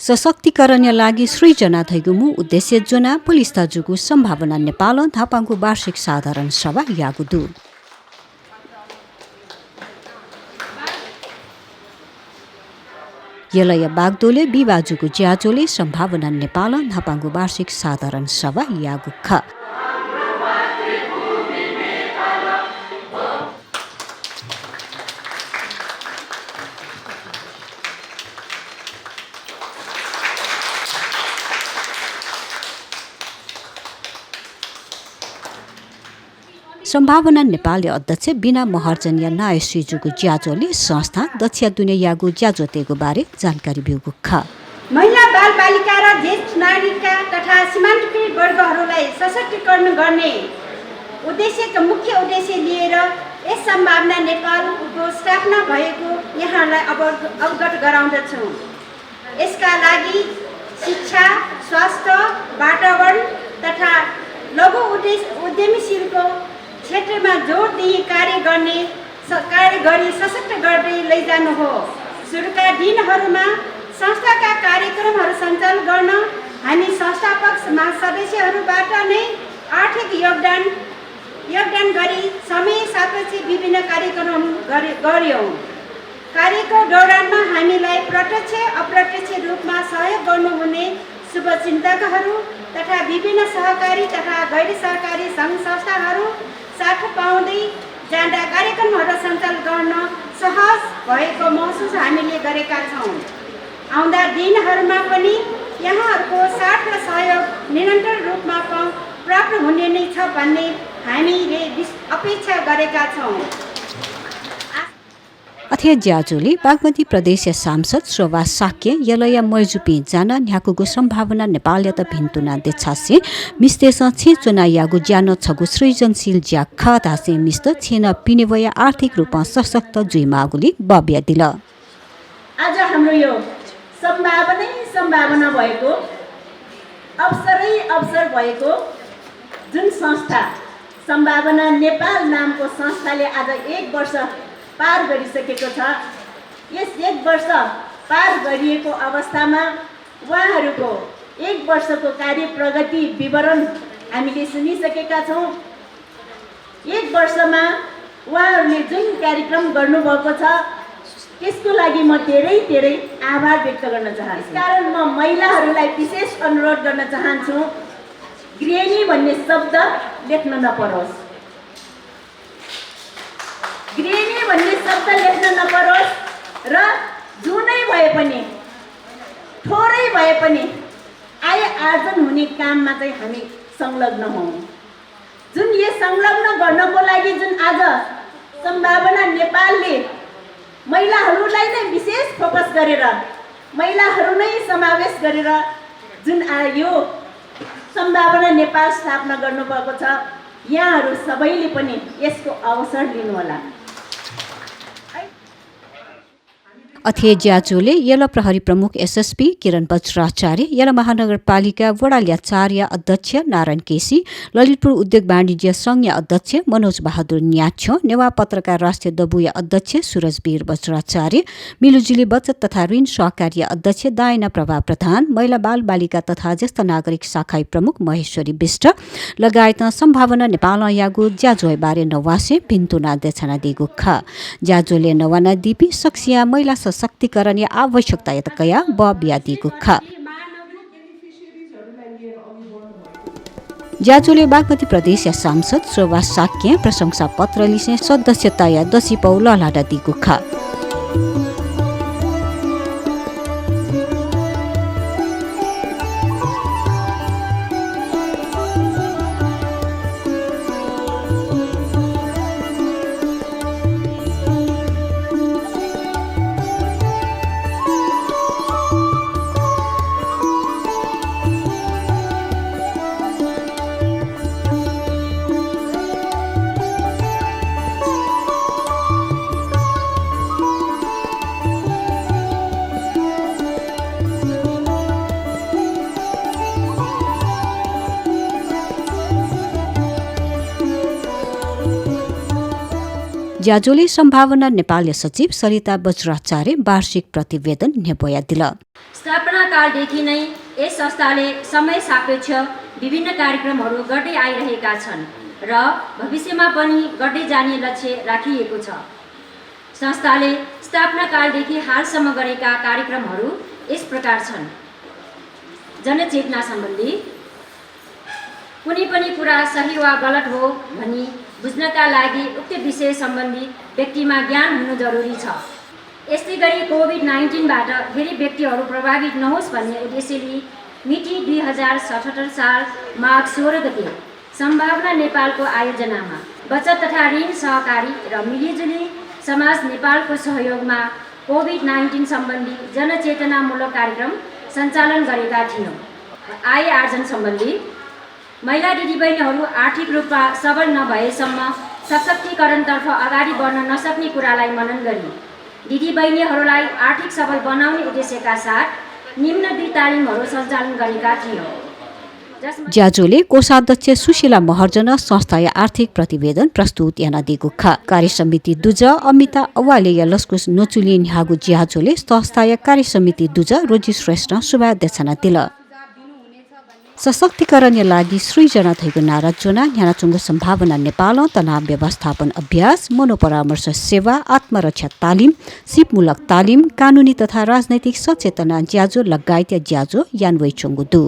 सशक्तिकरण लागि सृजना थैगुमु उद्देश्य जोना पुलिस जुगु सम्भावना नेपाल थापाङको वार्षिक साधारण सभा यागुदु यलय बागदोले बिबाजुको ज्याजोले सम्भावना नेपाल थापाङको वार्षिक साधारण सभा यागुख सम्भावना नेपाली अध्यक्ष बिना महर्जनिया नायश्रीजुको ज्याजोले संस्था दक्षिण दुनिया यागु ज्याजोतेको बारे जानकारी बिउगु ख महिला बालबालिका र ज्येष्ठ नागरिकका तथा सीमान्तकृत वर्गहरूलाई सशक्तिकरण गर्ने उद्देश्यको मुख्य उद्देश्य लिएर यस सम्भावना नेपालको स्थापना भएको यहाँलाई अवगत गराउँदछौँ। यसका लागि शिक्षा, स्वास्थ्य, वातावरण तथा लघु उद्यमीशीलको क्षेत्रमा जोड दिए कार्य गरी सशक्त गर्दै लैजानु हो। सुरुका दिनहरूमा संस्थाका कार्यक्रमहरू सञ्चालन गर्न हामी संस्थापक सदस्यहरूबाट नै आर्थिक योगदान गरी समय सापेक्ष विभिन्न कार्यक्रम गर्यौँ। कार्यको दौरानमा हामीलाई प्रत्यक्ष अप्रत्यक्ष रूपमा सहयोग गर्नुहुने शुभचिन्तकहरू तथा विभिन्न सहकारी तथा गैर सरकारी सङ्घ संस्थाहरू साथ पाउँदै जाँदा कार्यक्रमहरू सञ्चालन गर्न सहज भएको महसुस हामीले गरेका छौँ। आउँदा दिनहरूमा पनि यहाँहरूको साथ र सहयोग निरन्तर रूपमा प्राप्त हुने नै छ भन्ने हामीले अपेक्षा गरेका छौँ। अथे ज्याजोले बागमती प्रदेश सांसद शोभा साक्य यलया मैजुपी जाना न्याकुगु सम्भावना नेपाल त भिन्तुना देछासे मिस्तेस छेचुना यागु ज्यान छगु सृजनशील ज्या खदासे मिस्त छेन पिनेवया आर्थिक रूपमा सशक्त जुइमागुली बब्या दिल। आज हाम्रो यो सम्भावना भएको अवसर भएको जुन संस्था सम्भावना नेपाल नामको संस्थाले आज 1 वर्ष पार गरिसकेको छ। यस 1 वर्ष पार गरिएको अवस्थामा उहाँहरूको 1 वर्षको कार्य प्रगति विवरण हामीले सुनिसकेका छौँ। 1 वर्षमा उहाँहरूले जुन कार्यक्रम गर्नुभएको छ त्यसको लागि म धेरै आभार व्यक्त गर्न चाहन्छु। कारण म महिलाहरूलाई विशेष अनुरोध गर्न चाहन्छु, गृहिणी भन्ने शब्द लेख्न नपरोस्, गृहिणी भन्ने शब्द लेख्न नपरोस् र जुनै भए पनि थोरै भए पनि आय आर्जन हुने काममा चाहिँ हामी संलग्न हौँ। जुन यो संलग्न गर्नको लागि जुन आज सम्भावना नेपालले महिलाहरूलाई नै विशेष फोकस गरेर महिलाहरू नै समावेश गरेर जुन यो सम्भावना नेपाल स्थापना गर्नुभएको छ, यहाँहरू सबैले पनि यसको अवसर लिनुहोला। अथे ज्याजोले यला प्रहरी प्रमुख एसएसपी किरण बज्राचार्य, यला महानगरपालिका वडाल्याचार्य अध्यक्ष नारायण केसी, ललितपुर उद्योग वाणिज्य संघ अध्यक्ष मनोज बहादुर न्याछो, नेवा पत्रकार राष्ट्रिय दबुया अध्यक्ष सूरजवीर बज्राचार्य, मिलुजुली बचत तथा ऋण सहकारी अध्यक्ष दायना प्रभा प्रधान, महिला बाल बालिका तथा ज्येष्ठ नागरिक शाखाई प्रमुख महेश्वरी विष्ट लगायत सम्भावना नेपाल यागु ज्याजोय बारे नवासे भिन्तुना देछना दिगु ख ज्याजोले नवाना दिपी सक्सिया महिला सशक्तिकरण या आवश्यकता यतकया बब्यादिको ख ज्याजोले बागमती प्रदेश या सांसद शोभा साक्य प्रशंसा पत्र लिसे सदस्यता या दसी पौ ललाडा दिगु ख ज्याजोले सम्भावना नेपालय सचिव सरिता बज्राचार्य वार्षिक प्रतिवेदन नेबोया दिल। स्थापना कालदेखि नै यस संस्थाले समय सापेक्ष विभिन्न कार्यक्रमहरू गर्दै आइरहेका छन् र भविष्यमा पनि गर्दै जाने लक्ष्य राखिएको छ। संस्थाले स्थापना कालदेखि हालसम्म गरेका कार्यक्रमहरू यस प्रकार छन्। जनचेतना सम्बन्धी कुनै पनि कुरा सही वा गलत हो भनी बुझ्नका लागि उक्त विषय सम्बन्धी व्यक्तिमा ज्ञान हुनु जरुरी छ। यस्तै गरी कोभिड-19बाट धेरै व्यक्तिहरू प्रभावित नहोस् भन्ने उद्देश्यले मिति 2077 साल माघ 16 गते सम्भावना नेपालको आयोजनामा बचत तथा ऋण सहकारी र मिलिजुली समाज नेपालको सहयोगमा कोभिड-19 सम्बन्धी जनचेतनामूलक कार्यक्रम सञ्चालन गरेका थियौँ। आय आर्जन सम्बन्धी महिला दिदीबहिनीहरू आर्थिक रूपमा सबल नभएसम्म सशक्तिकरणतर्फ अगाडि बढ्न नसक्ने कुरालाई मनन गरी दिदीबहिनीहरूलाई आर्थिक सबल बनाउने उद्देश्यका साथ निम्न 2 तालिमहरू सञ्चालन गरेका थियौँ। ज्याजोले कोषाध्यक्ष सुशीला महर्जन संस्थाय आर्थिक प्रतिवेदन प्रस्तुत याना दिगुखा कार्यसमिति दुज अमिता अवाले यलस्कुस नोचुली न्यागु ज्याजोले संस्थाय कार्यसमिति दुज रोजी श्रेष्ठ शुभाध्यक्षना दिल। सशक्तिकरण लागि सृजना थैगु नाराजोना न्यानाचुङ्ग सम्भावना नेपाल तनाव व्यवस्थापन अभ्यास मनोपरामर्श सेवा आत्मरक्षा तालिम सिपमूलक तालिम कानुनी तथा राजनैतिक सचेतना ज्याजो लगायत ज्याजो यान्वै चुङ्गु दु।